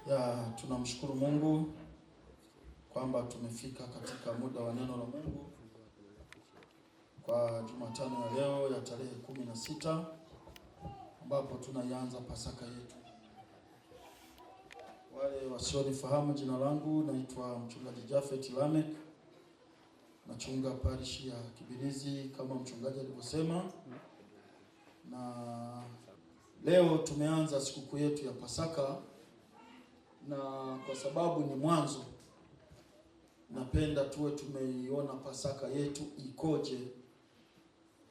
Ya, tunamshukuru Mungu kwamba tumefika katika muda wa neno la Mungu kwa Jumatano ya leo ya tarehe 16 ambapo tunaianza Pasaka yetu. Wale wasionifahamu, jina langu naitwa Mchungaji Japhet Lameck, nachunga parishi ya Kibirizi kama mchungaji alivyosema, na leo tumeanza sikukuu yetu ya Pasaka, na kwa sababu ni mwanzo, napenda tuwe tumeiona Pasaka yetu ikoje,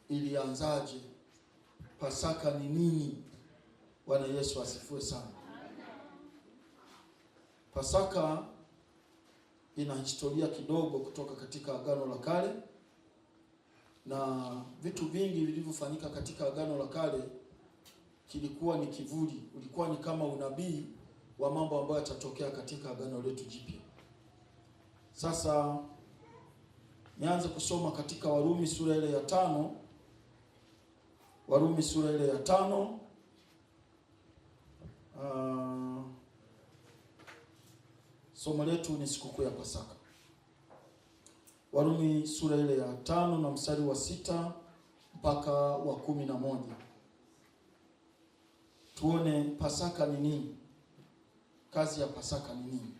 ilianzaje, Pasaka ni nini? Bwana Yesu asifiwe sana. Pasaka ina historia kidogo kutoka katika Agano la Kale, na vitu vingi vilivyofanyika katika Agano la Kale kilikuwa ni kivuli, ulikuwa ni kama unabii wa mambo ambayo yatatokea katika Agano letu Jipya. Sasa nianze kusoma katika Warumi sura ile ya 5. Warumi sura ile ya 5. Somo letu ni sikukuu ya Pasaka. Warumi sura ile ya 5 na mstari wa 6 mpaka wa 11. Tuone Pasaka ni nini? Kazi ya Pasaka ni nini?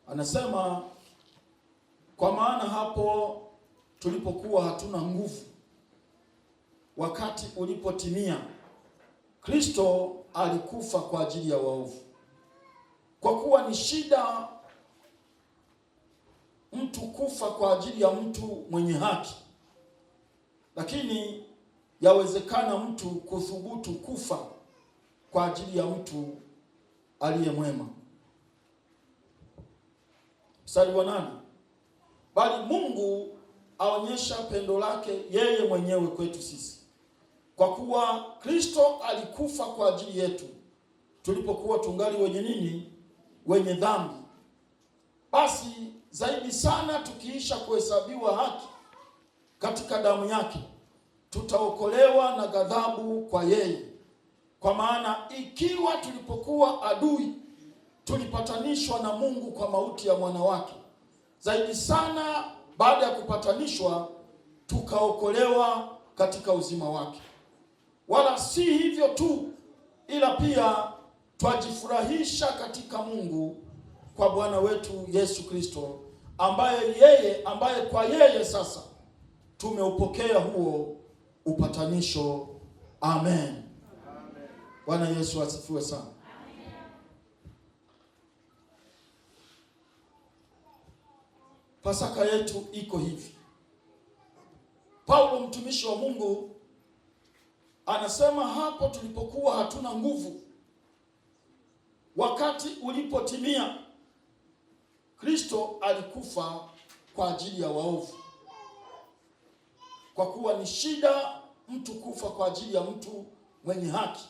Anasema, kwa maana hapo tulipokuwa hatuna nguvu, wakati ulipotimia, Kristo alikufa kwa ajili ya waovu. Kwa kuwa ni shida mtu kufa kwa ajili ya mtu mwenye haki, lakini yawezekana mtu kuthubutu kufa kwa ajili ya mtu aliye mwema. Mstari wa 8, bali Mungu aonyesha pendo lake yeye mwenyewe kwetu sisi, kwa kuwa Kristo alikufa kwa ajili yetu tulipokuwa tungali wenye nini? Wenye dhambi. Basi zaidi sana tukiisha kuhesabiwa haki katika damu yake, tutaokolewa na ghadhabu kwa yeye. Kwa maana ikiwa tulipokuwa adui tulipatanishwa na Mungu kwa mauti ya mwana wake, zaidi sana baada ya kupatanishwa tukaokolewa katika uzima wake. Wala si hivyo tu, ila pia twajifurahisha katika Mungu kwa Bwana wetu Yesu Kristo, ambaye kwa yeye sasa tumeupokea huo upatanisho. Amen. Bwana Yesu asifiwe sana. Pasaka yetu iko hivi. Paulo mtumishi wa Mungu anasema hapo tulipokuwa hatuna nguvu, wakati ulipotimia, Kristo alikufa kwa ajili ya waovu. Kwa kuwa ni shida mtu kufa kwa ajili ya mtu mwenye haki,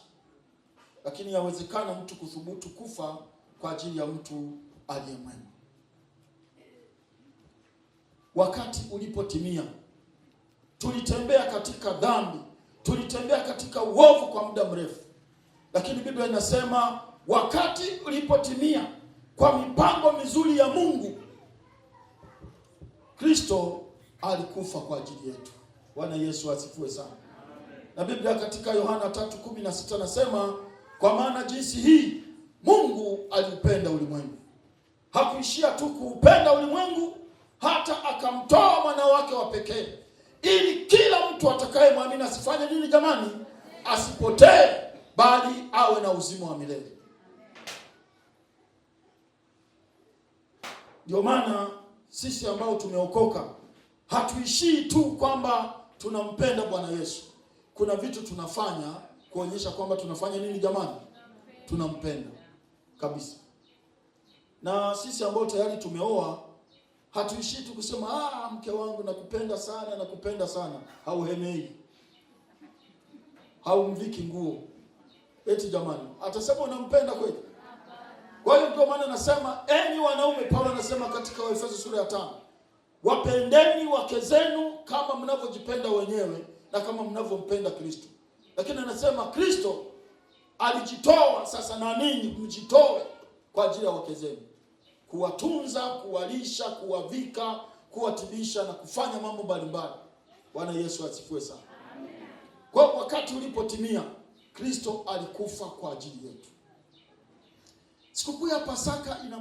lakini yawezekana mtu kuthubutu kufa kwa ajili ya mtu aliye mwema. Wakati ulipotimia, tulitembea katika dhambi, tulitembea katika uovu kwa muda mrefu, lakini Biblia inasema wakati ulipotimia, kwa mipango mizuri ya Mungu, Kristo alikufa kwa ajili yetu. Bwana Yesu asifiwe sana. Na Biblia katika Yohana 3:16 nasema, kwa maana jinsi hii Mungu aliupenda ulimwengu. Hakuishia tu kuupenda ulimwengu, hata akamtoa mwana wake wa pekee, ili kila mtu atakayemwamini asifanye nini jamani? Asipotee, bali awe na uzima wa milele. Ndio maana sisi ambao tumeokoka hatuishii tu kwamba tunampenda Bwana Yesu. Kuna vitu tunafanya kuonyesha kwamba tunafanya nini jamani? Tunampenda kabisa. Na sisi ambao tayari tumeoa hatuishii tu kusema, mke wangu nakupenda sana, nakupenda sana. Hauhemei, haumviki nguo. Eti jamani, atasema unampenda kweli? Kwa hiyo ndio maana nasema enyi wanaume, Paulo anasema katika Waefeso sura ya 5, wapendeni wake zenu kama mnavyojipenda wenyewe na kama mnavyompenda Kristo. Lakini anasema Kristo Alijitoa, sasa na ninyi mjitoe kwa ajili ya wake zenu, kuwatunza, kuwalisha, kuwavika, kuwatibisha na kufanya mambo mbalimbali. Bwana Yesu asifiwe sana. Kwa wakati ulipotimia, Kristo alikufa kwa ajili yetu. Sikukuu ya Pasaka ina